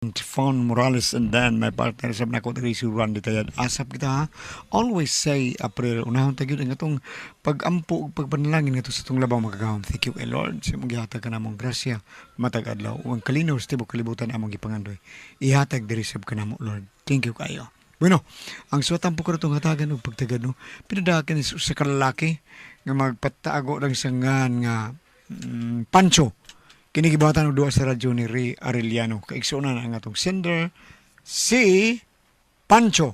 Fon Morales and then my partner sa nako diri si Randy Tayad. Asap kita ha. Always say a prayer. Unahon ta gyud ang atong pagampo ug pagpanalangin ngadto sa atong labaw makagagahom. Thank you kay Lord sa imong gihatag kanamong grasya matag adlaw ug ang kalinaw sa tibuok kalibutan among gipangandoy. Ihatag diri sab kanamo Lord. Thank you kayo. Bueno, ang suwatan po ko itong hatagan og pagtagad no. Pinadakan is usa ka lalaki nga magpatago lang sa ngan nga Pancho. Kini gibatan og duha sa radyo ni Ray Arellano. Kaigsuonan ang atong sender si Pancho.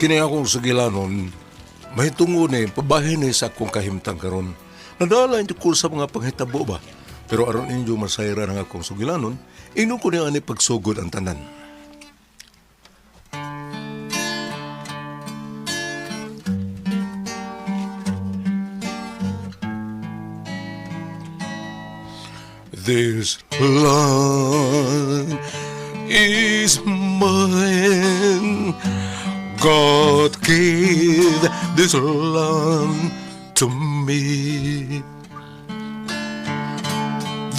Kini akong sugilanon, mahitungo ni, pabahin ni sa akong kahimtang karon. Nadala hindi ko sa mga panghitabo ba? Pero aron inyo masayra ng akong sugilanon, ino ko niya ani pagsugod ang tanan. This land is mine. God gave this land to me.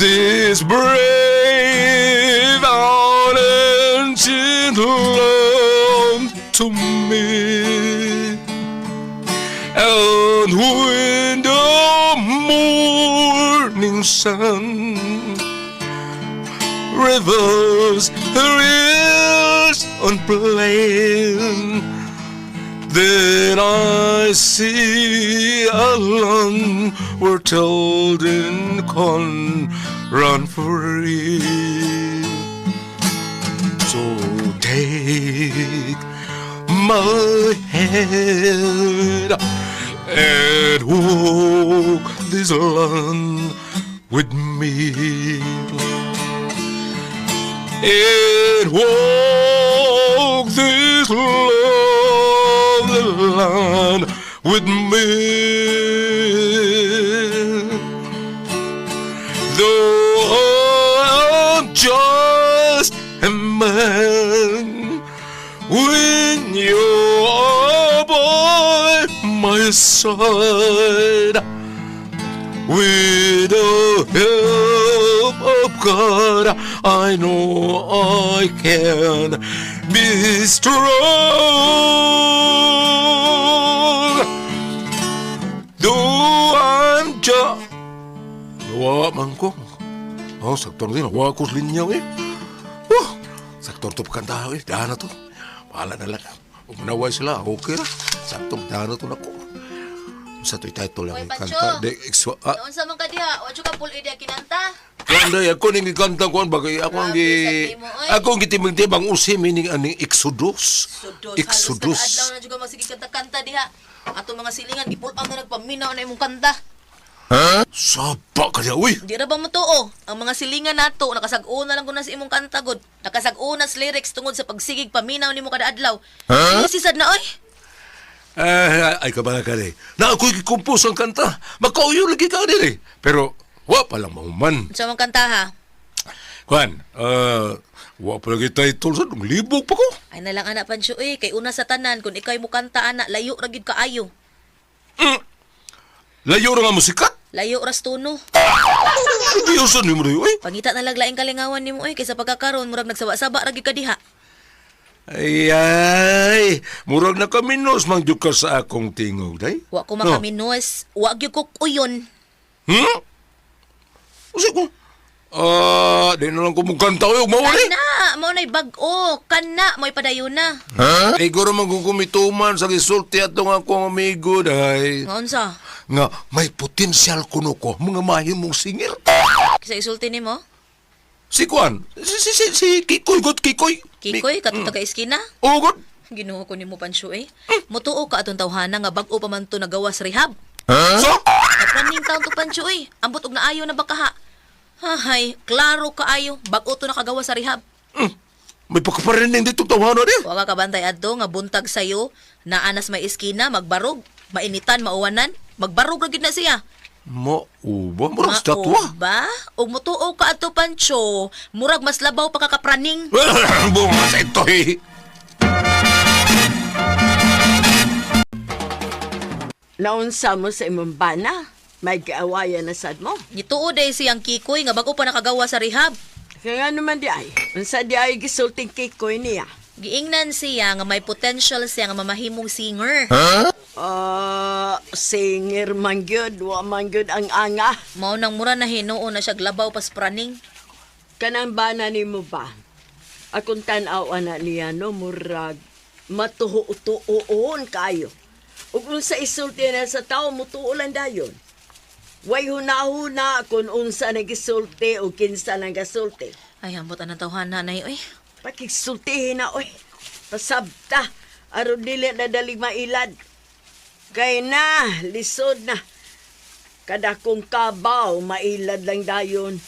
This brave ancient land to me. And when the morning sun rivers, hills and plain, then I see a land where children can run free. So take my hand and walk this land with me. And walk this lovely land with me. Though I'm just a man, when you are by my side, with the help of God, I know I can be strong. Though I'm just. Nawa man ko. Oh, sakto na din. Nawa ko sa linyaw eh. Oh, sakto to pagkanta eh. Dahan na to. Bahala na lang. Umunaway sila. Okay ra. Sakto, dahan na to na ko. Sa to'y title lang Hoy, yung kanta. Pancho. Di, ah, Naunsa man ka diha? Wa ka pull idea kinanta? Kuan day, ako ning gikanta kuan bagay ako ang gi Grabe, sa nimo, oy. ako ang gitimang-timang usi meaning aning Exodus. Sudos. Exodus. Halos kada adlaw na jud ka magsige kanta-kanta diha. Ato mga silingan gipul ang na nagpaminaw na imong kanta. Saba ka niya, uy. Di ra ba mo tuo? Ang mga silingan nato nakasag-o na lang kuno sa imong kanta gud. Nakasag-o na sa lyrics tungod sa pagsigig paminaw nimo kada adlaw. Huh? Sisad na oy. Eh, ay kabala ka ni. Na ako'y gikompose ang kanta. Makauyo lagi ka dili. Pero wa pa lang mahuman. Unsa man kanta ha? Kuan, wa pa lagi title sa libog pa ko. Ay na lang ana Pancho eh kay una sa tanan kung ikay mo kanta ana layo ra gyud kaayo. Layo ra nga musikat. Layo ras tono. Diyosan nimo rin, uy. Pangita na lang laing kalingawan nimo eh kaysa pagkakaron murag nagsaba-saba ra gyud ka diha. Ay, ay, murag na kaminos mang jud ka sa akong tingog, day. Wa ko No. makaminos, wa gyud ko kuyon. Hmm? Usi ko. Ah, di na lang ko mong kanta uy, mawali. Kana, mao na'y bag-o, kana mo'y padayon na. Ha? Iguro man kung kumituman sa gisulti atong akong amigo, day. Nga unsa? Nga, may potensyal kuno ko, mga mahimong singer. Kisa isulti nimo? Si Kuan, si Kikoy, god Kikoy. Kikoy, katong taga iskina. Oh, god. Ginoo ko nimo Pancho eh. Mutuo ka atong tawhana nga bag-o pa man to nagawa sa rehab. So? Napraning taon to Pancho eh. Ambot og naayo na baka ha. Hahay, klaro kaayo, bag-o to nakagawa sa rehab. May pagkaparining dito tawhana niya. Wa ka kabantay adto nga buntag sayo, naanas may iskina, magbarog, mainitan, mauwanan, magbarog ra gyud na siya. Mao ba? Murag statwa. Mao ba? Ug mutuo ka ato Pancho, murag mas labaw pa ka kapraning. Bunga sa ito eh. Naunsa mo sa imong bana, may giawayan na sad mo. Gituo day siyang Kikoy nga bago pa nakagawa sa rehab. Kaya nga naman di ay, unsa di ay gisulting kikoy niya. Giingnan siya nga may potential siya nga mamahimong singer. Ah, singer man gyud, wa man gyud ang anga. Mao nang mura na hinuon na siya labaw pas praning. Kanang bana nimo ba? Akong tan-aw ana niya no murag matuo-tuoon kayo. Ug unsa isulti na sa tao mutuo lang dayon. Way hunahuna kung unsa nagisulti o kinsa nagasulti. Ay, ambot anang tawhana nay oy. Pakigsultihin na, oy. Pasabta. Aron dili na dalig mailad. Kay na, lisod na. Kada kong kabaw, mailad lang dayon.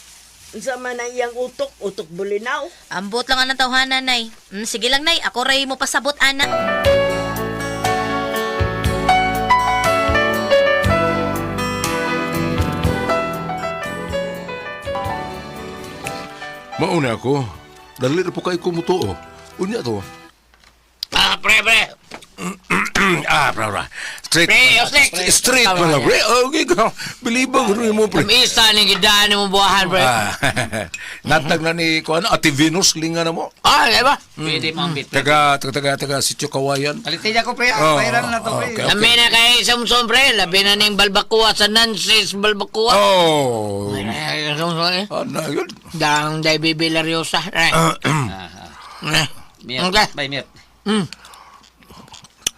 Unsa man ang iyang utok, utok bulinaw. Ambot lang anang tawhana nay. Sige lang nay, ako ray mo pasabot ana. Mauna ako. Dali na po kayo kumutuo. Unya to. Ah, pre, pre. Ah, pre, pre. Straight. Pre, Oslik. Straight man lang, pre. Okay ka. Bilibang rin mo, pre. Kamisa ni gidaan mo buwahan, pre. Ah, natag na ni ko ano, Ate Venus linga na mo. Ah, di ba? Pwede mambit. Taga taga taga taga Sitio Kawayan. Palitin ako pre, Oh, ah. Viral na to pre. okay. Labi na kay Samson, pre. Labi na ning balbakuwa sa Nancy's Balbakuwa. Oh. Ay, Samson, eh. Ano yun? Dang day Bibi Lariosa. Eh. Eh. Miat. Okay. Bay miat.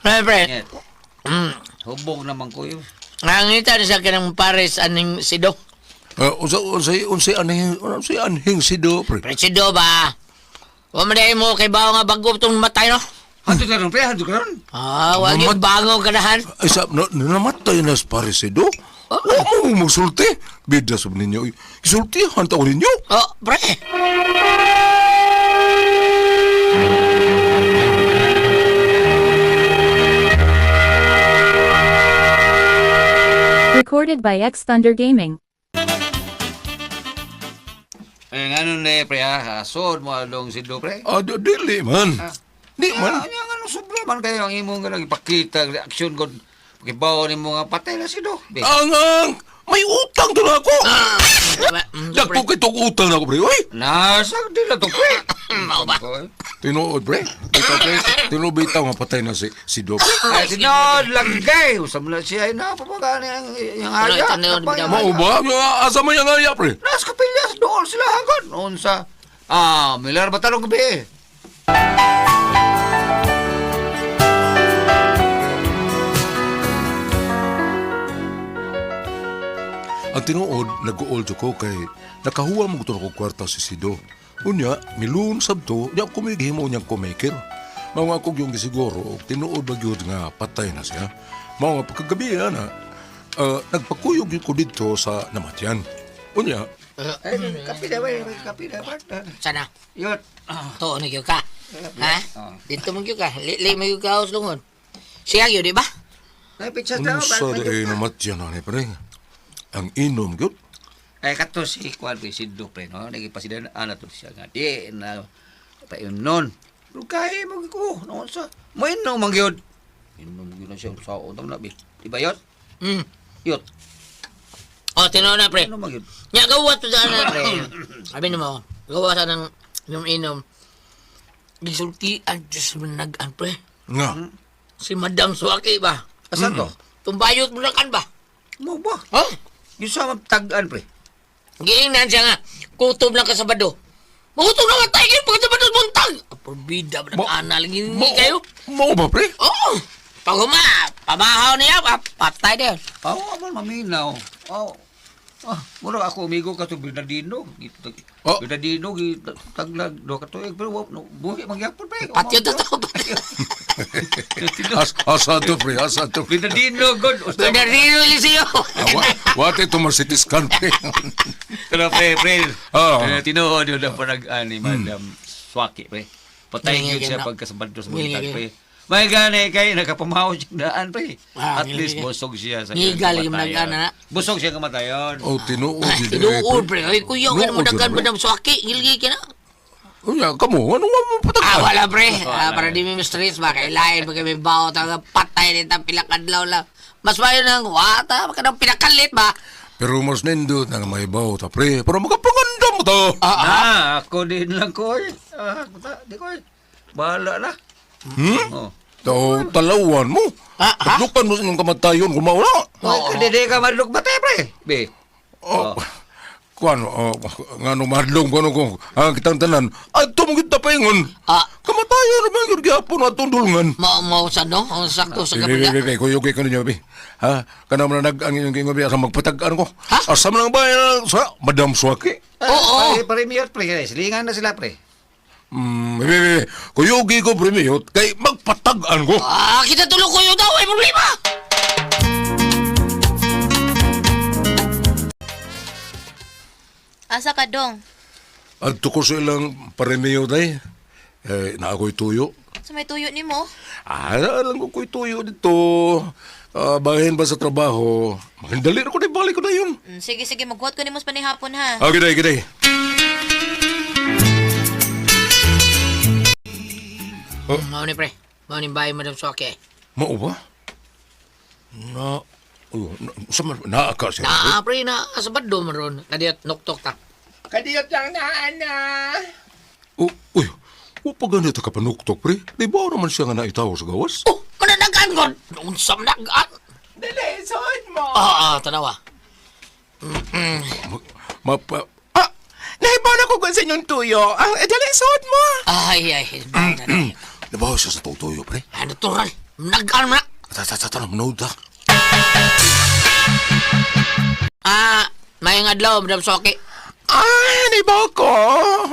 Pre, pre. Miat. Hubog naman ko yun. Nangita na sa kanang pares aning sido. Unsa unsa unsa anhing unsa anhing sido pre. Pre, sido ba? Wa man dahil mo kay bawo nga bago itong matay, no? Hanto ka ron pre, hanto ka ron. Ah, wag yung Mamat- bango kanahan. Ay sa na, namatay na sa pare sido. Wa mo musulti. Bida sab ninyo. Isultihan ta ko ninyo. Oh, pre. Recorded by X Thunder Gaming. Eh, nga nun eh, pre ha. Sod mo along sido pre. Ah, dili man. Di man. Ano nga nung sobra man kayo ang imong nga ipakita reaksyon ko. Pakibaw ni mo nga patay na sido. Be. Ang ang may utang to na ako. Dagpo Dagpo kay tong utang na ako pre. Oy. Nasag din na to pre. Mao ba? Tinuod pre. Ikaw pre. Tinuod bitaw nga patay na si sido. Pre. Ay, sinod lagay. Usam na siya ay napapagani ang iyang haya. Tanaw, tanaw, Mao ba? Asa man yang aya pre? Nas kapilyas doon sila hagod. Noon sa ah, Milar Batalong gabi. Ang tinuod, nag-uol ko kay nakahuwa mo gusto ko kwarta si Sido. Unya, milun sabto, nya kumighimo niyang kumaker. Mao nga kog yung gisiguro, og tinuod ba gyud nga patay na siya. Mao nga pagkagabi na, nagpakuyog gyud ko didto sa namatyan. Unya, Ay, kapi na ba? Kapi na ba? Sana. Yun. Tuon na gyud ka. Ha? Dito mo gyud ka. Li mo gyud ka sa lungon. Siya gyud, di ba? Ay, picture na unsa di ay namatyan na ni pre? Ang inom gyud. Ay, kato si Kwan, pre, si Do, pre, no? Nagipasidan, ana to siya nga. Di, na, payon nun. Pero kaya mo ko, noon sa, mo inom ang gyud. Inom gyud na siya, sa utang na, bi. Di ba yun? Mm. Yun. Oh, tinuod na, pre. Inom ang gyud. Nya gawa to sa ana, pre. Sabi nimo, gawa sa nang inom-inom. Gisultian Diyos managan, pre. Nga. Si Madam Suaki ba? Asan to? Tumbayot mo na kan ba? Mo ba? Oh, Yung sa tagaan, pre. giingnan siya nga. Kutob lang ka Sabado. Magutom na nga tayo pag Sabado buntag. Porbida ba ng ana lagi Mao- kayo? Mao ba pre? Oo. Pag huma, pamahaw niya, patay din. Oo, oh, man, maminaw. Oo. Ah, mura ako umigo ka to Bernardino. Oh. Bernardino gi taglag do ka tuig pero wa no, buhi mangyapon pre. Patyo to to. Asa to pre, asa to pre. Bernardino god. Bernardino Eliseo. Ah, What ito Mercedes can pre? Pero pre, pre. Oo. Eh, tinuod yun ang panag-ani, Madam Swaki, pre. Patay Ngingin yun siya na. pagkasabado sa buntag, Ngingin. pre. May gani kay nakapamaw siya daan pre. Ah, At least ngiligi. busog siya sa Ngigal iyang yung kamatayon. nag-ana na. Busog siya kamatayon. Oh, tinuod yun. Tinuod, pre. Ay, kuya, Tinuod ka naman yun, daghan pre. Madam Suaki. Ngilgi ka na. Unya, kamo, ano nga mo patagan? Ah, wala, pre. Ah, para di mi stress ba? Kailain, pag may bawo, talaga patay nito, pila kadlaw lang. Mas mayo nang wata, baka nang pinakalit ba? Pero mas nindot na nga may bawo ta, pre. Para makapangandam mo ta. Ah, Na, ako din lang ko. eh. Ah, puta, di ko. eh. Bahala na. Hmm? Oh. Tao, talawan mo. Ah, ha? Taglukan mo sa inyong kamatayon kung mauna. Oh, di di ka madlok ba tayo, pre? Be. Oh. Kuan, oh, nga nung madlong kuno ko, ang kitang tanan, adto mo kita paingon. Ah. Kamatayon naman yun gyapon atong dulngan. Mao mao sa no, ang sakto sa Be, be, kapila. be, be, kuyog kay kanyo be. Ha? Kana man nag ang inyong gingon be asa magpatag-an ko. Ha? Asa man ang bayan sa Madam Suaki. Oo. Pare, premier, pre. Silingan na sila, pre. Be, be, be, kuyog ko premio kay magpatag-an ko. Ah, kita tulog ko yun daw, ay problema. Asa ka dong? Adto ko sa ilang premio day. Eh, na ako'y tuyo. Sa may tuyo nimo? Ah, alam ko ko'y tuyo dito. Ah, bahin ba sa trabaho? Magandali na ko na balik ko na yun. Sige, sige, maghuwat ko nimo sa panihapon ha. Ah, giday, giday. Oh. Mao ni pre. Mao ni bahay Madam Suaki. Mao ba? Na, oh, na, sa man, naa ka siya. Na, pre, na sa bado man ron. Kadiyot noktok ta. Kadiyot lang na, ana. Oh, uy, wa pa ganito ka panuktok, pre. Di ba naman siya nga naitaw sa gawas? Oh, mananagan kon. Unsa man nagaan? Dali, suod mo. Ah, ah, tanawa. Ma, mapa, Ah, nahibaw na ko kung sa inyong tuyo. Ang, dali, suod mo. Ay, ay, na, na. nabaw siya sa tutuyo, pre. Ah, natural. Nagaan man na. Ta, ta, ta, ta, manood ta. Ah, mayang adlaw Madam Suaki. Ay, nahibaw ko.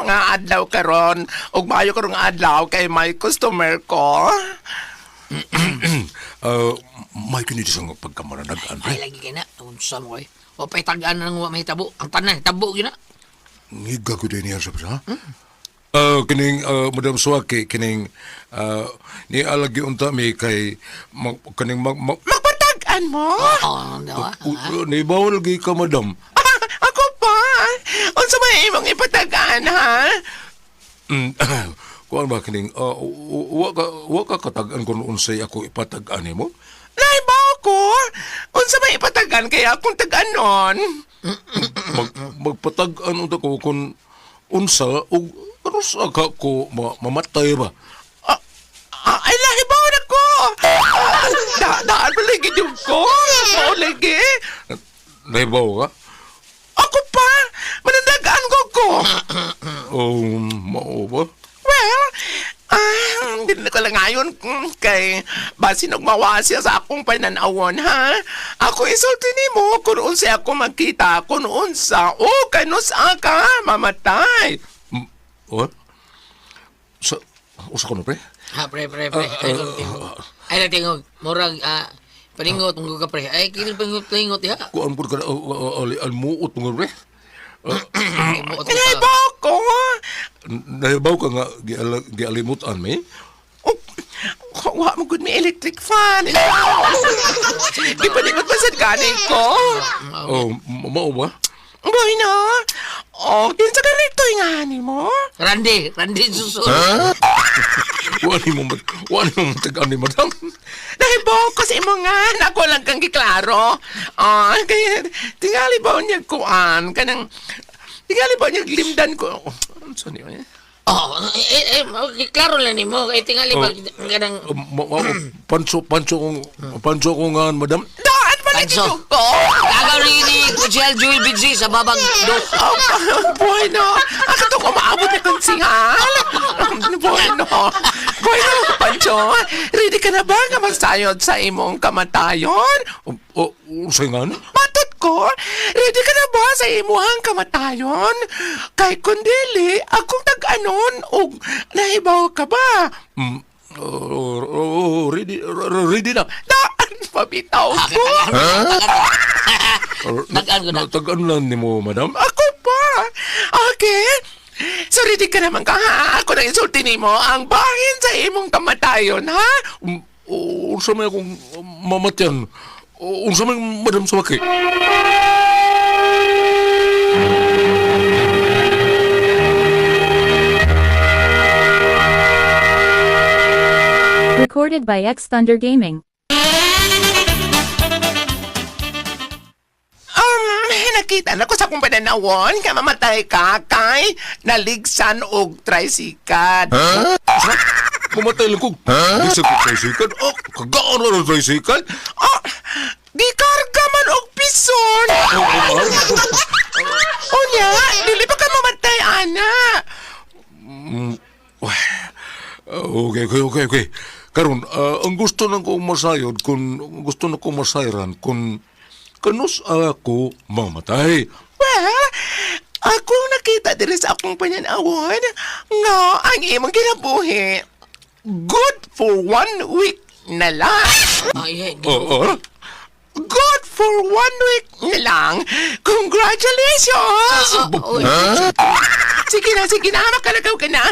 Nga adlaw karon. Ug maayo karon nga adlaw kay may customer ko. Ah, may kinito siyang pagkamananagan, pre. Ay, lagi kay na. Unsa mo kay? O pay tagaan na nang wa mahitabo. Ang tanan tabo gyud na. Ngiga ko din niya sa ha? Ah, kining Madam Suaki, kining ni alagi unta mi kay mag, kining mag, mag Magpatag-an mo? Oh, dawa. ni bawal gi ka madam. Ah, ako pa. Unsa may imong ipatag-an, ha? Kuan ba kining wa ka katag-an kun unsay ako ipatag-an nimo? Nahibaw ko. Unsa may ipatag-an kay akong tag-anon? Magpatag-an unta ko kun unsa ug kanusa ka ko mamatay ba? Ah, ah, ay, nahibaw na ko. Ah, daan pa lagi yung ko. Mao lagi. Nahibaw ka? Ako pa. Manandagaan ko ko. Oh, mao ba? Well, hindi na ko lang ngayon kay basin og mawa siya sa akong pananawon, ha? Ako isulti nimo kung unsa ako makita, kung unsa o kanusa ka mamatay. What? Sa usa ko no pre? Ha, pre, pre, pre. Ay, tingog. Ay, na tingog. Murag, ah, paningot, munggo ka, pre. Ay, kini paningot, paningot, ha? Kuan pud ka almuot mo pre. Muot ka. Nahibaw ko. Nahibaw ka nga gialimutan mi. Oh, wa mo gud may electric fan. Di pa ningot pa sad gani ko. Oh, mao ba? Bueno. Oh, kinsa ka rito nga mo? Randy, Randy susun. Wa ni mo matag-an ni madam. Nahibaw ko sa imo nga. Ako lang kang giklaro. Ah, kaya tingali ba niya kuan kanang tingali ba niya limdan ko. Oh, ano sa niyo eh? Oh, eh, eh, okay, klaro lang nimo. Kay tingali ba kanang Oh, panso kong nga madam. Daan pala Panso. dito ko. Agaw ni Kutsel Jewel Bidzi sa babag dos. Oh, bueno. Ako to umaabot na konsihal. Bueno. Bueno, Pancho. Ready ka na ba nga masayod sa imong kamatayon? Oh, oh, unsay nga ni? Matod ko, ready ka na ba sa imuhang kamatayon? Kay kundili, akong tag-anon og nahibaw ka ba? Oh, oh, ready ready na. Daan, pabitaw ko. Tagaan ko na. Tagaan lang nimo madam. Ako pa. Okay. Sorry, di ka naman ka, ha? Ako nang insulti nimo. Ang bahin sa imong kamatayon, ha? Unsa may akong mamatyan? Unsa may Madam Sawaki? Recorded by X Thunder Gaming. Nakita na ko sa akong pananawon nga mamatay ka kay naligsan og tricycle. Huh? Mamatay lang ko. Huh? Ligsan ko tricycle? Oh, kagaan na ng tricycle? Oh, gikarga man og pison. Unya, dili pa ka mamatay, ana. Okay. Karon, ang gusto na kong masayod, kung gusto na kong masayran, kung kanus ako mamatay. Well, ako nakita diri sa akong pananawon nga ang imong kinabuhi good for one week na lang. Ay, ay, Oo. Good for one week na lang. Congratulations! Oy. Sige na, makalagaw ka na.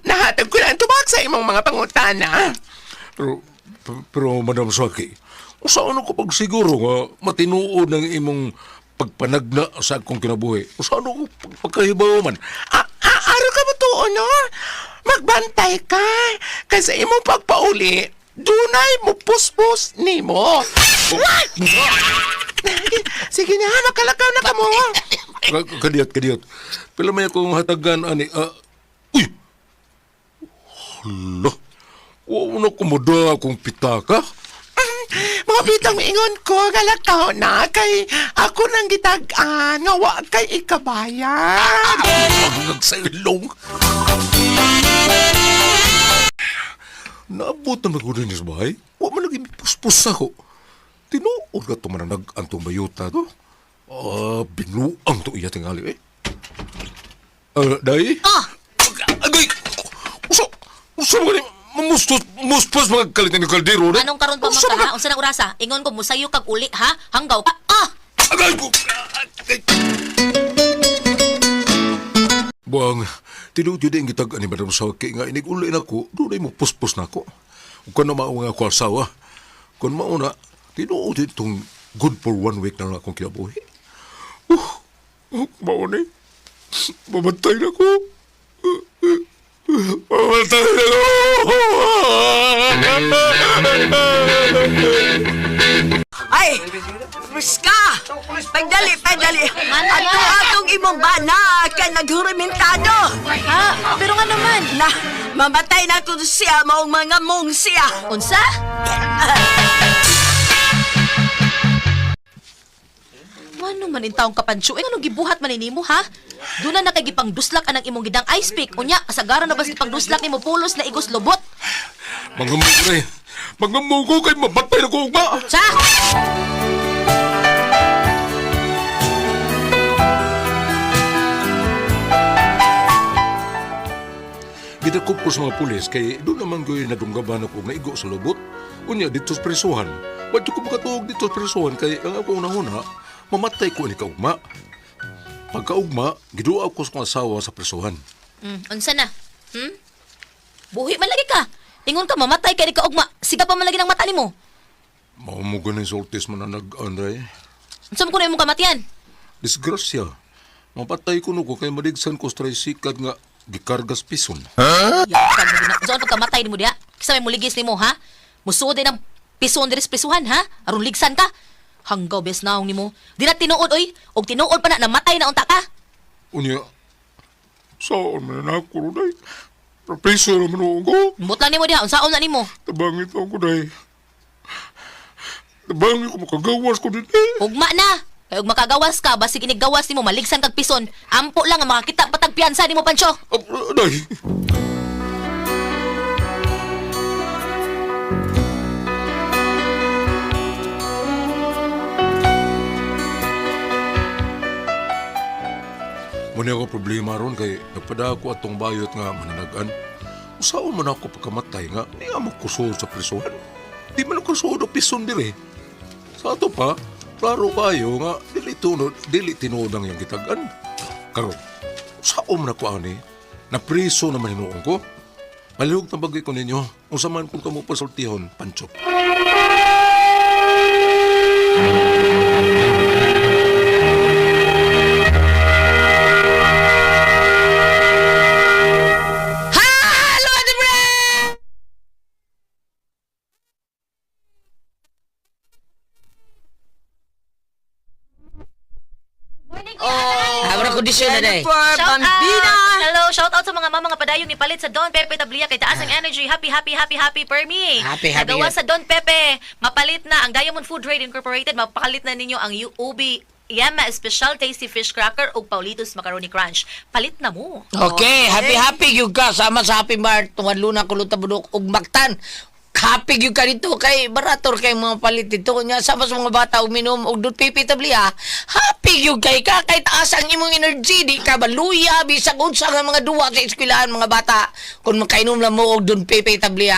Nahatag ko na ang tubag sa imong mga pangutana. Pero, pero Madam Swaki, saan ako pagsiguro nga matinuod ng imong pagpanagna sa akong kinabuhi? Saan ako pagkahibaw man? Araw ka mo tuon, no? Magbantay ka. Kasi imong pagpauli, dunay mo puspos nimo. Sige na, makalakaw na ka mo. Kadiyot, kadiyot. Pila may akong hatagan, ani, uy! Hala! Wa mo na kumuda akong pitaka. Mga bitang ingon ko, galakaw na kay ako nang gitag-an nga wa kay ikabayan. Pagngag sa ilong. Naabot na ko din sa bahay. Wa man lagi puspos ako. Tinuod ka ito mananag ang tumayuta to. Ah, binuang to iya tingali eh. Day? Ah! Agay! Usa! Usa mo gani? Mustos, muspos mga kalitan ng kaldero na. Anong karon pa man Usa ka ha? Unsa nang orasa? Ingon ko musayo kag uli ha? Hanggaw ka. Ah! Agay ko! Agay! Buang, tinuod yun ang gitag ani Madam Sawaki nga inig-uli na ko, doon ay mupuspos na ako. Ug kung mao nga ako asawa, kung mauna, tinuod itong good for one week na lang akong kinabuhi. Mauna eh. Mamatay na ko. Mamatay na ko. Ay, Priska! Pagdali, pagdali. Ato atong imong bana kay naghuramentado. Ha? Pero nga naman. Na, mamatay na ko siya maong mga mong siya. Unsa? Ano man in taong kapansyo? Eh, anong gibuhat man nimo ha? Doon na kay gipangduslak anang imong gidang ice pick. Unya, kasagaran na bas gipangduslak nimo pulos na igos lobot. Mangammo ko na eh. Mangammo ko kay mamatay na ko ugma. Sa! Gidakop ko sa mga pulis kay doon naman ko'y nadunggaban ako nga igo sa lubot. Unya dito sa presuhan. Wadto ko makatuog dito sa presuhan kay ang akong unahuna, mamatay ko ni kaugma. Pagkaugma, giduaw ko sa akong asawa sa presuhan. Unsa na? Hmm? Buhi man lagi ka. Ingon ka mamatay kay di ka ugma. Siga pa man lagi ng mata nimo. Mao mo ganin sultis man ang nag-anday. Unsa man kuno imong kamatian? Disgrasya. Mapatay ko no ko kay madigsan ko sa tricycle nga gikargas pison. Yakag mo gina. Unsa man pagkamatay nimo diha? Kisa may muligis nimo ha? Musuod din ang pison diri sa prisuhan ha? Aron ligsan ka. Hanggaw bes naong nimo. Di na tinuod oy. Og tinuod pa na namatay na unta ka. Unya, saan man na ako day? Piso naman ako. Mbot lang nimo diha unsaon na nimo? Tabangit ako day. Tabangit ko makagawas ko dito. Ugma na. Kay ug makagawas ka basig iniggawas nimo maligsan kag pison. Ampo lang ang makakita patag piyansa nimo Pancho. Day. Muna ako problema ron kay nagpada ako atong bayot nga mananagan. Usaon man ako pagkamatay nga niya makusod sa prisuhan. Di man ako kusod o pison dire. Sa ato pa, klaro kayo nga dili tunod, dili tinuod ang iyang gitagan. Karon, usaon man ako ani, Napriso naman hinuon ko. Malihog na bagay ko ninyo. Unsa man kung kamo pasultihon, Pancho. Hello, Ate Pre! Oh, Abra kondisyon na day. Jennifer Shout Bambina. out! Hello, shout out sa mga mama nga padayong nipalit sa Don Pepe Tablia kay taas ang energy. Happy, happy, happy, happy per me. Happy, happy Nagawa yun. sa Don Pepe. Mapalit na ang Diamond Food Trade Incorporated. Mapalit na ninyo ang UOB Yema Special Tasty Fish Cracker ug Paulitos Macaroni Crunch. Palit na mo. Okay, happy happy gyud ka sama sa Happy Mart tungod Luna Kuluta Budok ug Mactan. Happy gyud ka dito kay barator kay mga palit dito nya sama sa mga bata uminom og Don Pepe Tablia. Happy gyud kay ka kay taas ang imong energy, di ka baluya bisag unsa nga mga duwa sa eskwelahan mga bata. Kung makainom lang mo og Don Pepe Tablia,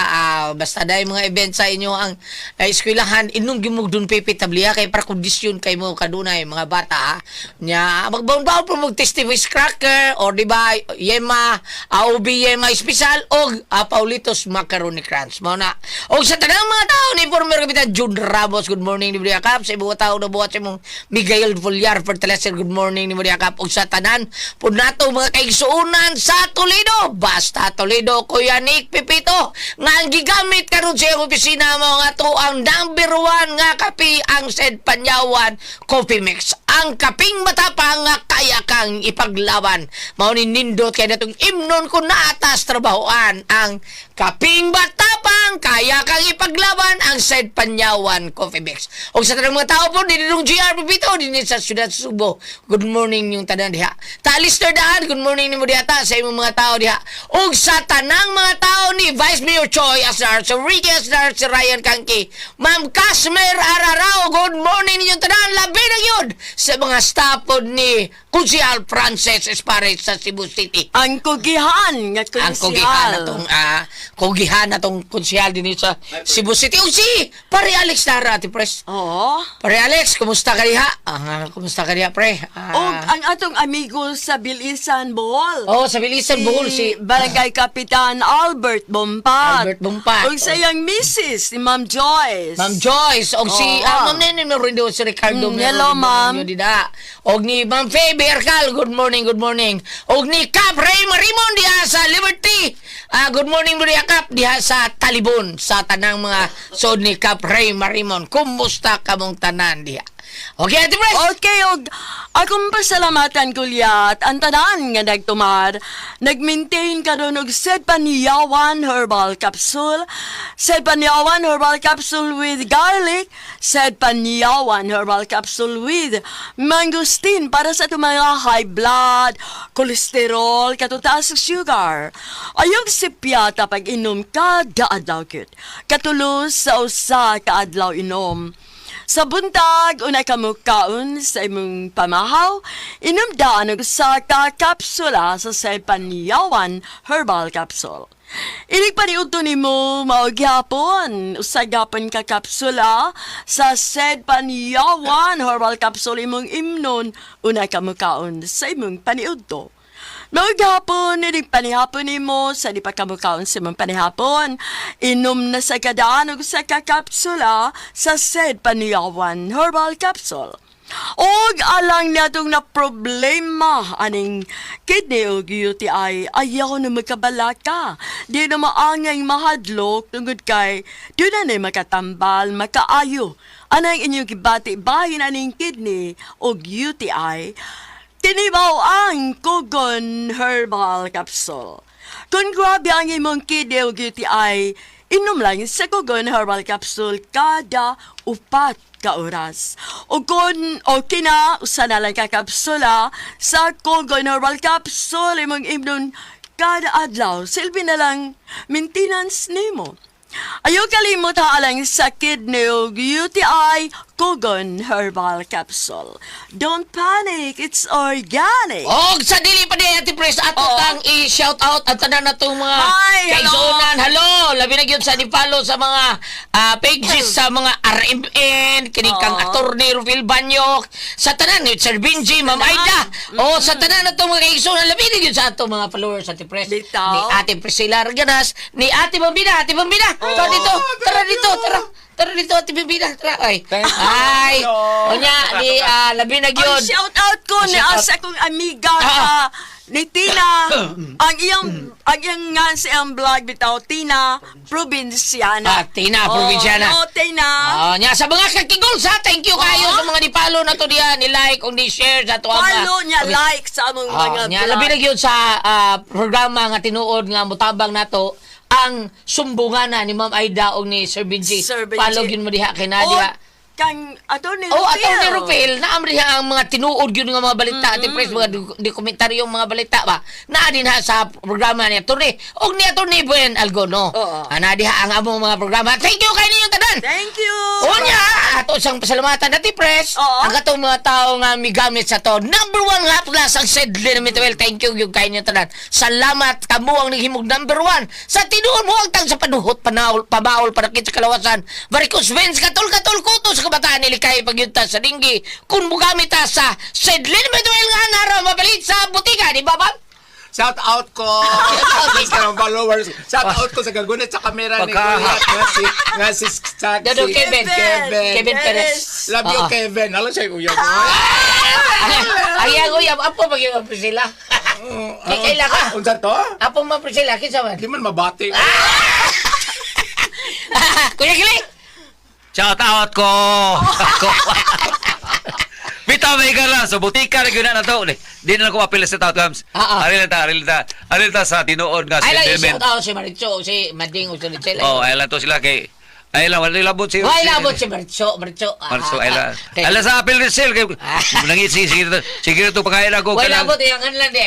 basta dai mga event sa inyo ang eskwelahan, inom gyud mo og Don Pepe Tablia kay para kondisyon kay mo kadunay mga bata ha. Nya magbaon-baon po mo tasty fish cracker or di ba yema AOB yema special og Paulitos Macaroni Crunch mao na. Og sa tanang mga tao ni former Kapitan June Ramos, good morning ni Budia Kap. Sa ibang tao na buhat sa imong Miguel Villar Fertilizer, good morning ni Budia Kap. Og sa tanan pud nato mga kaigsuonan sa Toledo, basta Toledo, Kuya Nick Pipito nga ang gigamit karon sa iyang opisina mo nga to ang number 1 nga kape, ang Sed Panyawan Coffee Mix, ang kaping matapang nga kaya kang ipaglaban. Mao ni nindot kay natong imnon ko naatas trabahoan, ang kaping matapang kaya kang ipaglaban, ang Sed Panyawan Coffee Mix. Og sa tanang mga tao po dinhi GR Pipito dinhi sa siyudad Subo, good morning yung tanan diha. Ta listener daan, good morning nimo diha ta sa imong mga tao diha. Og sa tanang mga tao ni Vice Mayor Choi Asar, si Ricky Asar, si Ryan Kangki, Ma'am Casmer Ararao, good morning ninyong tanan. Labi na yun sa mga staff pod ni Kunsihal Francis Espares sa Cebu City. Ang kugihan nga Ang kugihan konsihal. na tong kugihan na tong konsihal din sa Cebu City. O si Pare Alex Nara, Ate Pres. Oo. Pare Alex, kumusta ka diha? Kumusta ka diha, pre? Og ang atong amigo sa Bilisan, Bohol. Oh, sa Bilisan, Bohol, si Barangay Kapitan Albert Bompat. Albert Bompat. Og sa iyang misis, si Ma'am Joyce. Ma'am Joyce, og si Oo. Ma'am Nene Merindo, si Ricardo Merindo, Hello, ma'am. Dida. Og ni Ma'am Faye Bercal, good morning, good morning. Og ni Cap Ray Marimon diha sa Liberty. Good morning diha Cap diha sa Talibon, sa tanang mga sod ni Cap Ray Marimon. Kumusta kamong tanan diha? Okay, Ate Pres. Okay, og akong pasalamatan kulyat ang tanan nga nagtumar. Nag-maintain karon og Sed Paniyawan Herbal Capsule, Sed Paniyawan Herbal Capsule with garlic, Sed Paniyawan Herbal Capsule with mangosteen para sa atong mga high blood, cholesterol, katutaas sa sugar. Ayog sipyata pag inom kada adlaw gyud. Katulos sa usa ka adlaw inom. Sa buntag, unay ka mukaon sa imong pamahaw, inom daan og usa ka kapsula sa Sepaniyawan Herbal Capsule. Inig paniudto nimo mao gyapon, usa gyapon ka kapsula sa Sedpaniyawan Herbal Capsule imong imnon, unay ka mukaon sa imong paniudto. Maghapon, inig panihapon nimo sa di pa kamukaon sa imong panihapon. Inom na sa kadaan og usa ka kapsula sa said paniyawan herbal capsule. Og alang natong na problema aning kidney og UTI, ayaw na magkabalaka. Di na maangay mahadlok tungod kay di na na makatambal, makaayo. Anang inyong gibati bahin aning kidney og UTI. Tinibaw ang Kugon Herbal Capsule. Kung grabe ang imong kidney o UTI, inom lang sa Kugon Herbal Capsule kada 4 ka oras. O kung okay na, usa na lang ka kapsula sa Kugon Herbal Capsule imong imnon kada adlaw. Silbi na lang maintenance nimo. Ayaw kalimot ha alang sa kidney o UTI, Kugon Herbal Capsule. Don't panic, it's organic. Og sa dili pa di Ate Pres ato tang i-shout out ang tanan natong mga Hi, hello. kaigsuonan. Hello, labi na gyud sa ni follow sa mga pages sa mga RMN kini kang Attorney Rufil Banyok, sa tanan ni Sir Benji, Ma'am Aida. O sa tanan natong mga kaigsuonan, labi na gyud sa ato mga followers, Ate Pres. Bitaw. Ni Ate Priscilla Arganas, ni Ate Bambina, Ate Bambina. Tara dito, tara dito, tara. Tara dito, Ate Bambina, tara. Ay. Ay. Unya ni labi na Ang gyud. shout out ko ni Shout out. asa kong amiga ni Tina. Ang iyang nga sa iyang vlog bitaw, Tina Provinciana. Ah, Tina Provinciana. Oh, no, Tina. Ah, nya sa mga kakigol sa thank you kayo sa mga ni-follow na to diya, ni like o ni share sa ato ang mga- Follow niya, like sa among mga Nya vlog. labi na gyud sa programa nga tinuod nga mutabang nato ang sumbungana ni Ma'am Aida o ni Sir Benji. Sir Benji. Follow gyud mo diha kay Nadia. Oh, kang Attorney Oh, Rufil. Atty. Rufil, naam diha ang mga tinuod gyud nga mga balita, Ate Pres, mga dokumentaryong mga balita ba. Naa din ha sa programa ni Atty. Og ni Atty. Buen Algono. Oo. Ana diha ang among mga programa. Thank you kay ninyong tanan. Thank you. Unya, ato siyang pasalamatan Ate Pres. Oo. Ang katong mga tao nga migamit sa to. Number one nga plus ang said Liniment Oil. Thank you yung kayo tanan. Salamat kamo ang naghimog number one. Sa tinuod mo ang tang sa panuhot, panaul, pabaol, panakit sa kalawasan. Varicose veins, katol-katol kuto sa kabataan nilikay pagyunta sa dinggi. Kung mugamit ta sa said Liniment Oil nga nara mabalit sa butika, di ba ba? Shout out ko sa mga followers. Shout out ko sa gagunit sa kamera ni Pagka- Kuya nga si sa, Dodo si Kevin. Kevin. Kevin Perez. Love you, Oo. Kevin. Alam siya yung uyab mo. Ay, ang uyab, apo pag yung Priscilla. Kay kaila ka. Unsa to? Apo ma Priscilla, kinsa man? Di man mabati. Kuya Gili! Shout out ko. Ako. Bitaw may gala sa butika ra gyud na to. Di na ko apil sa out gams. Aril ta, aril ta. Aril ta sa tinuod nga Ay lang, sentiment. i-shout out si Maricho, si Mading o si Richel. Oh, ay lang to sila kay ay lang wala labot si. Ay, labot si Maricho, Maricho. Maricho ay lang. Ay lang sa apil Rizal kay nangisi sige to. Sige to pangkain ako Way kanang. labot, iyangan lang di.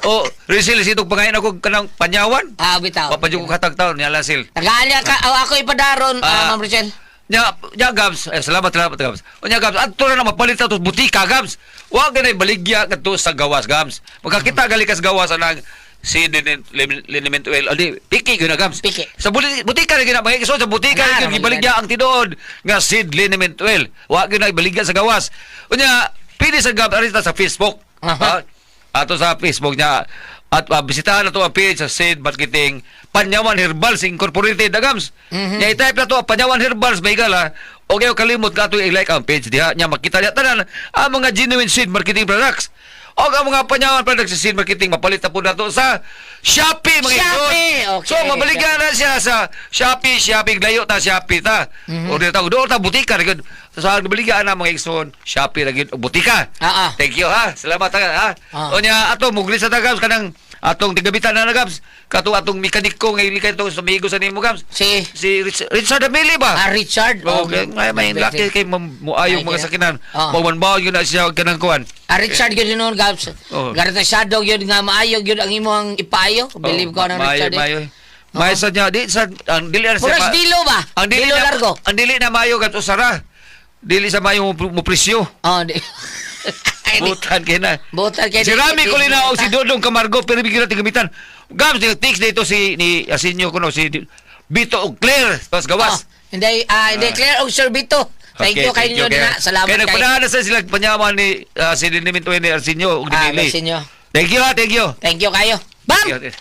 Oh, Rizal sitog pangkain ako kanang panyawan. Bitaw. Papadyo ko katag taon ni Alasil. Tagaan ka, oh, ako ipadaron, Ma'am Richel. Nya, nya Gabs, eh, salamat, salamat Gabs. O nya Gabs, adto na na mapalit na to butika Gabs. Wa ganay baligya kadto sa gawas Gabs. Magkakita gali kas gawas anang si liniment oil. Adi, piki gyud na Gabs. Piki. Sa butika ra gyud na mga sa butika Ana, ra gyud ra gibaligya ang tinuod nga seed liniment oil. Wa gyud na baligya sa gawas. Unya, pili sa Gabs arita sa Facebook. Aha. Ha? Ato sa Facebook niya at bisitahan na to ang page sa Seed Marketing Panyawan Herbals Incorporated agams. Mm-hmm. Nya i-type na to ang Panyawan Herbals may gala. O kayo kalimot ka ato i-like ang page diha nya makita niya tanan ang mga genuine seed marketing products. O ang mga Panyawan products sa seed marketing mapalit na po nato sa Shopee mga Shopee! igsoon. Okay. So mabaligyan na siya sa Shopee, Shopee layo ta Shopee ta. Order ta doon ta butika ra gyud. Sa baligyan na mga igsoon, Shopee ra gyud og butika. Thank you ha. Salamat ha. Ha. Unya ato mugli sa tagams kanang atong tigabitan na Gabs. Kato atong mekaniko nga ilikay to sa migo sa nimo Gabs. Si Si Richard Amili ba? Ah, Richard. Oh, okay. Ay, may laki kay muayong Ay, mga kaya. sakinan. Oo. Pawanbaon yun na siya kanang kuan. Ah, Richard yun noon, Gabs. Oo. Garantisado yun nga maayo yun ang imong ipayo. Believe ko ng Maayo, Richard. Eh. maayo. Maayo sa niya di sa ang dili na siya. Puras dilo ba? Ang dili Dilo na, largo. Ang dili na maayo gat usara. Dili sa maayo mo presyo. Oh, di. Ay, di. Butan kay na. Butan kay Si Rami Colina o si Dodong Camargo pero bigyan natin gamitan. Gabs, text dito si ni Asinyo kuno si Bito og Claire tas gawas. Oh, hindi, hindi Claire og Sir Vito. Thank you kay inyo na. Salamat kay. kay. Nagpadaan na sa sila panyaman ni si Diniminto ni Arsenio ug Ah, Dinili. Arsenio. Thank you ha, thank you. Thank you kayo. Bam! Thank you.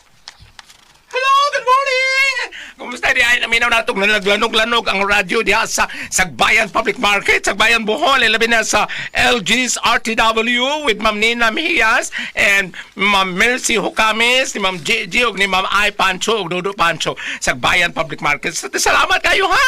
Hello, good morning! Kumusta di ay naminaw natong nalaglanog-lanog ang radyo diha sa Sagbayan Public Market, Sagbayan Bohol, labi na sa LG's RTW with Ma'am Nina Mejias and Ma'am Mercy Hukamis, ni Ma'am JJ ug ni Ma'am Ai Pancho ug Dodo Pancho, Sagbayan Public Market. Salamat kayo ha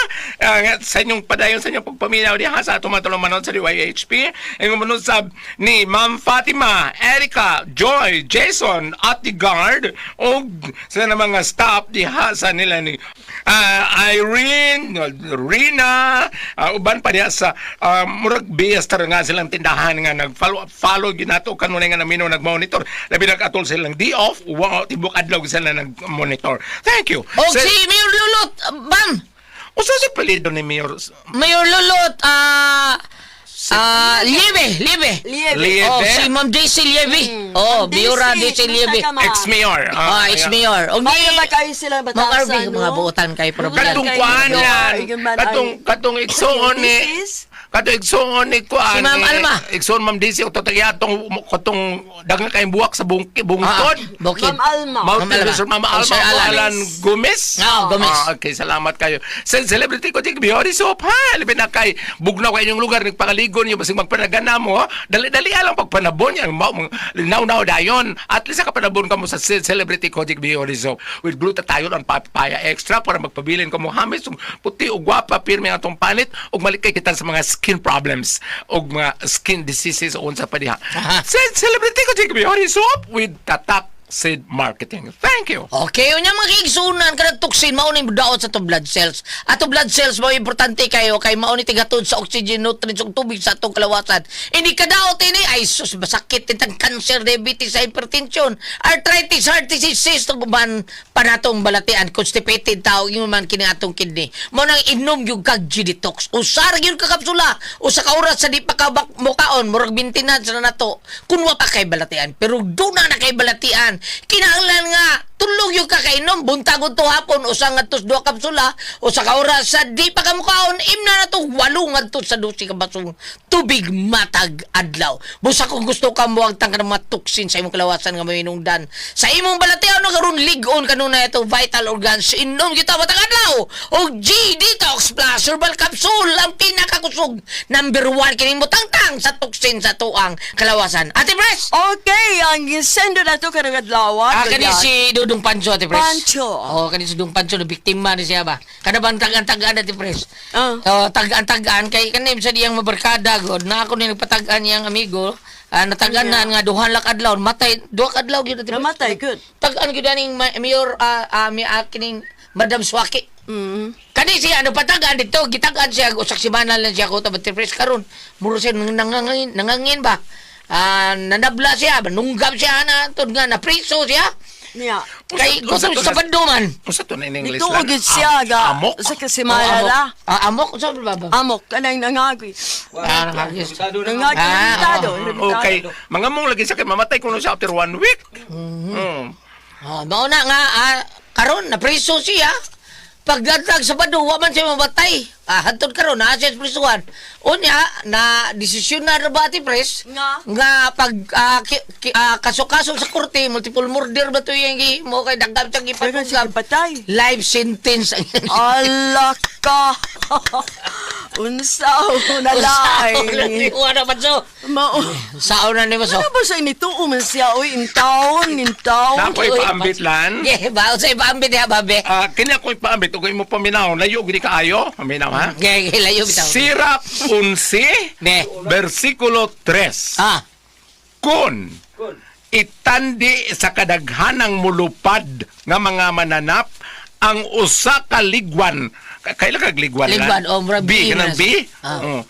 sa inyong padayon sa inyong pagpaminaw diha sa atong mga tulumanon sa DYHP. Ang umunod sab ni Ma'am Fatima, Erica, Joy, Jason, Ate Guard ug sa na mga staff diha sa nila ni Irene, Rina, uban pa diha sa murag BS tara nga silang tindahan nga nag-follow follow ginato kanunay nga namino nag-monitor. Labi nag-atol silang day off, wa tibok adlaw sila nag-monitor. Thank you. Og si Mayor Lulot, Bam! Usa sa apelyido ni Mayor Mayor Lulot, Liebe, Liebe. Liebe. Liebe. Oh, si Ma'am Daisy Liebe. Oh, Ma'am Biura Daisy, Daisy Liebe. kumusta ka, ma'am? Ex-mayor. Ah, ex-mayor. Og Mayo ba kayo sila Mga batasan, RV, mga buotan kay problema. Katong kuan yan. Katong katong igsuon ni Thesis? katong igsuon ni kuan. Si Ma'am Alma. Igsuon Ma'am Daisy o totoo atong katong daghan kayong buwak sa bungkod. Ah, bukid. Ma'am Alma. Mount Ma'am Alma. Elizabeth, Ma'am Oh, Alma, Sir Alan. Alan Gomez. Ah, Gomez. Ah, okay, salamat kayo. Sa celebrity ko, Jake Biori Soap, ha? Labi na kay bugnaw kayo inyong lugar, nagpakaligon niyo, basig magpanagana mo, ha? Dali-dali alang pagpanabon yan, linaw-naw dayon. At least nakapanabon ka mo sa celebrity ko, Jake Biori Soap. With glutathione and papaya extra para magpabilin ka mo hamis, ug puti o gwapa, pirmi ang atong panit, ug malikay kita sa mga skin problems, ug mga skin diseases, o unsa pa diha. Aha. Sa celebrity ko, Jake Biori Soap with Tatak Sid Marketing. Thank you. Okay, unya mga kaigsunan kanang toxin mao ni daot sa to blood cells. Ato blood cells mao importante kayo kay mao ni tigatod sa oxygen, nutrients ug tubig sa atong kalawasan. Ini kadaot ini ay sus masakit itang cancer, diabetes, hypertension, arthritis, heart disease, cyst ug uban panatong balatian, constipated tao ingon man kini atong kidney. Mao nang inom gyud kag G-detox. Usa ra gyud ka kapsula, usa ka oras sa di pa ka mukaon, murag maintenance na nato. Kun wa pa kay balatian, pero duna na kay balatian. Kinahanglan nga tulog yung kakainom buntag to hapon usa ngadto sa duha kapsula usa ka oras sa di pa ka mukaon imna na to walo ngadto sa 12 ka basong tubig matag adlaw. Busa kung gusto ka moagtang ka ng mga toxin sa imong kalawasan nga mahinungdan sa imong balatian no karon lig-on kanunay ito vital organs, inom kita matag adlaw og G Detox Plus Herbal Capsule, ang pinakakusog number 1 kining mutangtang sa toxin sa tuang kalawasan. Ate Pres. Okay, ang sendo na to karong adlaw. Ah, kani si Dudong Pancho, Ate Pres. Pancho. Oo, kani si Dudong Pancho, na biktima ni siya ba? Kada bang tagan-tagaan, Ate Pres? Ah. Oo, tagaan-tagaan. Kay kanim sa diyang mabarkada, god. Na ako ni nagpatagaan niyang amigo. Ah, natagaan na nga, duhan lak adlaw. Matay, duha ka adlaw, gyud, Ate Pres. Namatay, good. Tagaan gyud aning mayor, mi kining Madam Swaki. Kani siya, ano patagaan dito, gitagaan siya, usak si Manal lang siya ko, Ate Pres, karon muro siya nangangin, nangangin ba? Ah, nanabla siya, nunggab siya, na, tod nga, napriso siya. Niya. Kay gusto sa banduman. Usa to na in English Nituo lang. gyud siya ga Amok. sa kasimana la. Ah, amok sa ba ba? Amok kanang nangagi. Ah, nangagis. Nangagi Ah, limitado. Okay. Mga mong lagi sa kay mamatay kuno siya after one week. Ah, mao na nga karon napriso siya. Pagdatag sa bado, wa man siya mabatay. Ah, hantod karon naa siya sa prisuhan. Unya na desisyon na ra ba ati pres? Nga. Nga pag kaso-kaso sa korte, multiple murder ba to yung mo kay dagdag siyang Dagan siya ipatugam. patay. Life sentence ang Ala ka. Unsa na lay. Wala pa so. Mao. Sao na ni mo so. Ano ba sa inituo man siya oy in town, in town. Na ako ipaambit lan. Yeah, ba sa ipaambit ya babe. Ah, kini ako ipaambit ug imo paminaw layo gid kaayo. Paminaw ha. Okay, layo bitaw. Sirap 11 Ne. versikulo 3. Ah, Kun itandi sa kadaghanang mulupad nga mga mananap ang usa ka ligwan. Kaila kag ligwan lan? Ligwan, oh, murag B, B kanang man B? Ah. Oh.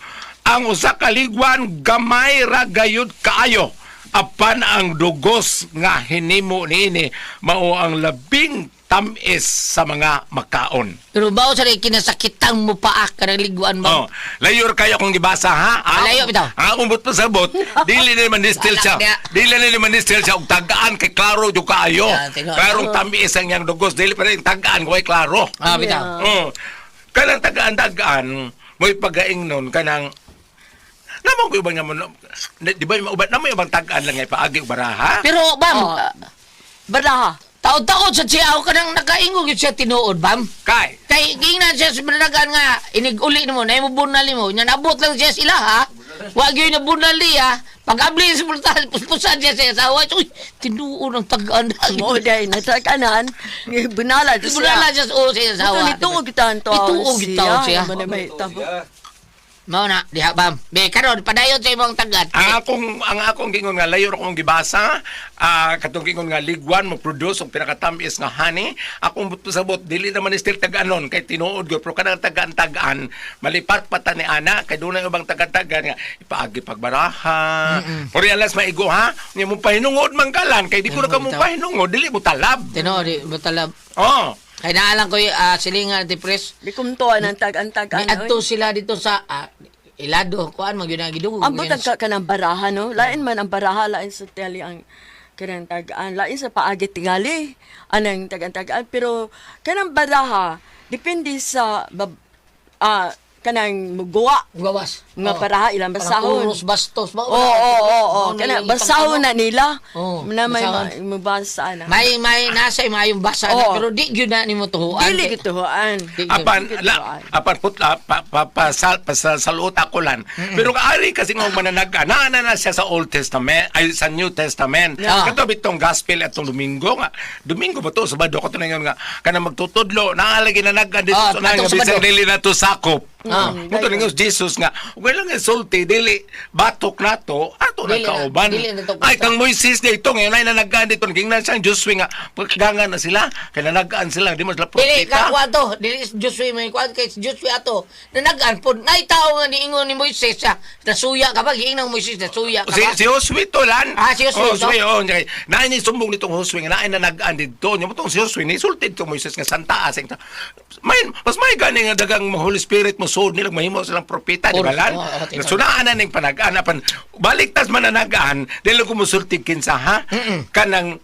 Ang usa ka ligwan gamay ra gayud kaayo apan ang dugos nga hinimo niini mao ang labing tamis sa mga makaon. Pero bao sa rin kinasakitang mo paak ka ng liguan mo. Oh, layor kayo kung gibasa ha. Ah, Layo bitaw. Ang umbot pa sa bot, dili na naman distil siya. Balak niya. Dili na naman distil siya og tagaan kay klaro jud kaayo. Yeah, tinuod. Klarong tamis ang iyang dugos, dili pa rin tagaan kay klaro. Ah, bitaw. Oh. Kanang tagaan-tagaan, mo'y pagaing nun kanang Namo ko ibang nga mo, di ba yung uban, namo yung ibang tagaan lang nga ipaagi og baraha? Pero bam, Oh. Baraha. taon-taon sa siya ako kanang nakaingog yun siya tinuod, bam. Kay, Kay gingnan siya sa mananagan nga inig-uli nimo na imo bunal nimo nya nabot lang siya sila ha. Wa gyud na bunal niya. Pag abli sa pultahan, puspusan siya sa asawa. Uy, tinuod ang tagaan. Mo day natakanan ni bunala to siya. Bunala siya sa asawa. Ito nituo kita ang tao. Nituo gitaon siya. Ano may tabo. Mao na, diha bam. Be karon padayon sa imong tagan. Ang akong gingon nga layor akong gibasa, katong gingon nga ligwan mo produce og pinakatamis nga honey, akong but sabot dili naman ni still tag-anon kay tinuod gyud pero kanang tagaan-tagaan malipat pa ta ni ana kay dunay ubang tagan-tagan nga ipaagi pagbaraha. Mm-mm. Pero alas maigo ha, nya mo pahinungod man kalan kay di ko na ka mo pahinungod dili mo talab. Tinuod di mo talab. Oh. Kay naalang ko silingan ti Pres. Di kumtuan ang tag-an-tag-an. Niadto sila dito sa Ilado, kuan man gyud ang gidugog. Ang butang ka kanang baraha, no? Lain man ang baraha, lain sa teli ang kanang tagaan. Lain sa paagi tingali, anang tagaan-tagaan. Pero kanang baraha, depende sa kanang muguwa. Gawas. Nga baraha, ilang basahon. Parang uros bastos ba? Oo, oo, oo, oo. Kana basahon na nila. Oo, na may basahon. mabasa na. May nasa mayong basa na Oo. pero di gyud na nimo tuhuan. Dili gituhuan. Di gyud. Apan la, apan put la, pa, pa, pa, sal, pa, sa, saluot ako lan. Pero kaari kasi nga mananaga, naana na siya sa Old Testament, ay sa New Testament. Yeah. Kato bitong gospel atong Domingo nga. Domingo ba to? Sabado ko to na nga kanang magtutudlo, naalagi na naga dito Ah, sa na nga atong Sabado. bisan dili na to sakop. Ah. Mo to ningon Jesus nga, wala nga sulti dili batok nato ato na Dili na- kauban. dili na to Ay kang Moises dito ngayon ay nanagaan dito gingnan siyang Joshua nga paggangan na sila kay nanagaan sila di mo sila Dili ka propeta. kuan to, dili si Joshua may kuan kay si Joshua ato. Nanagan pod nay tao nga niingon ni Moises siya. Nasuya ka ba? Giingnan Moises nasuya ka Si ba? si Josue to lan. Ah, si Josue to? Josue, oh, niya. Naay ni sumbong nitong Josue nga naay nanagaan didto. Nya mo tong si Josue ni sulti dito Moises nga santa asing ta. May mas may gani nga dagang Holy Spirit mo sud nila mahimo silang propeta di ba lan? Oo, oo, tinuod. Sunaan na ning panagaan apan baliktas man nanagaan dili ko musulti kinsa ha. Kanang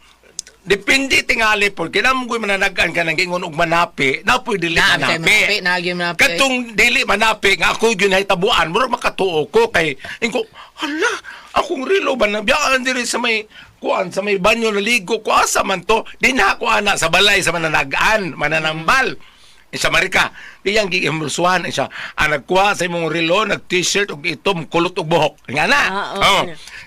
depende tingali po kinamgoy mananagaan kanang gingon og manapi na po'y dili Na, bitay manapi. manapi, na, gyud manapi. Katong dili manapi nga ako gyud nahitabuan murag makatuo ko kay ingko hala akong relo ba nabiyaan diri sa may kuan sa may banyo naligo ko asa man to dinha ko ana sa balay sa mananagaan mananambal. Isa Marika, diyang giimursuhan siya. Ang nagkuha sa imong relo, nag t-shirt og itom, kulot og buhok. Nga na. Ah, oo. Oh.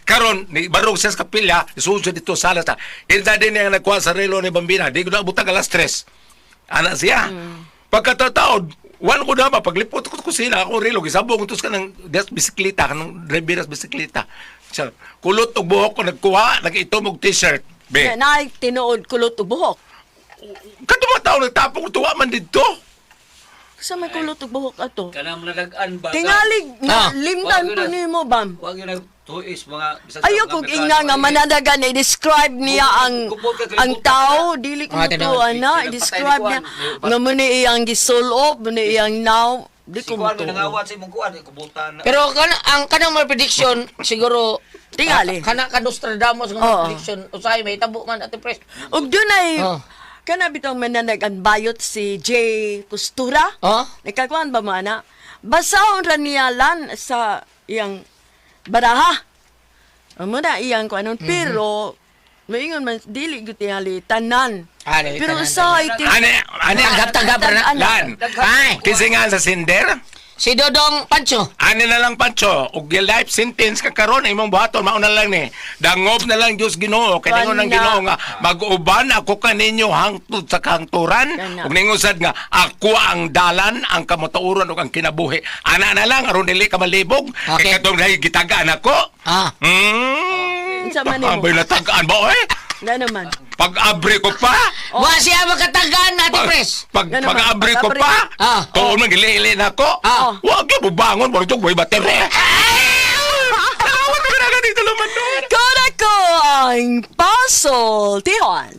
Karon ni barog siya sa kapilya, isuod siya dito sa sala ta. Kinsa din niya nagkuha sa relo ni Bambina, di ko na butang alas 3. Ana siya. Pagkatataod, wan ko na ba, paglipot ko sa kusina, ako relo, gisabong tos ka ng des bisikleta, kanang driveras bisikleta. Siya, kulot og buhok ko nagkuha, nag-itom og t-shirt. Be. Na tinuod kulot og buhok. Kadto tao nagtapong tuwa man didto. Sa may kulot og buhok ato. Kanang mananagan ba? Tingali Ah. nga limtan Wag to yun na. nimo bam. Wag yun ang tuis mga bisag sa Ayaw mga kog Amerikano, ingna nga ay, mananagan i-describe niya ang Kupot ka, ang kalibutan tao dili ko Ah, tinuod. mutuo na Sila i-describe patay niya ni Juan. nga mo ni iyang gisulop mo ni iyang now di Si ko Kuan mutuo. nanangawat sa imong kuan, kubutan. Pero kana ang kanang mga prediction siguro Tingali. Kana ka Nostradamus nga mga Oo. prediction usahay may tabo man ate Pres. Ug dunay Oh. kana bitong mananagan bayot si J Costura. Oh? Nagkakuan ba mo ana? Basahon ra niya lan sa iyang baraha. Amo na iyang kuanon pero maingon man dili gyud tingali tanan. Ah, dili pero tanan, usahay ti Ane, ane, Tagap-tagap ra na. Lan. Ay, Kasi nga sa sender, si Dodong Pancho. Ani na lang Pancho, og yung life sentence ka karon imong buhaton mao na lang ni. Dangob na lang Dios Ginoo kay ningon ang Kana. Ginoo nga mag-uban ako kaninyo hangtod sa kahangturan Kana. ug ningon sad nga ako ang dalan, ang kamatuoran ug ang kinabuhi. Ana na lang aron dili ka malibog Okay. kay katong dahil gitagaan ako. Ah. Unsa man nimo? Ambay natagaan ba oy? Na naman. Pag-abre ko pa. Wa siya makatagaan ate Pres. Pag Ano man, pag-abre ko pag-abre. pa, Ah. tuon man gili-ili na ako. Ah. Wa gyud bubangon, wa gyud way baterya. Nakawat ko na dito naman doon. Kora ko ang puzzle, Tihon.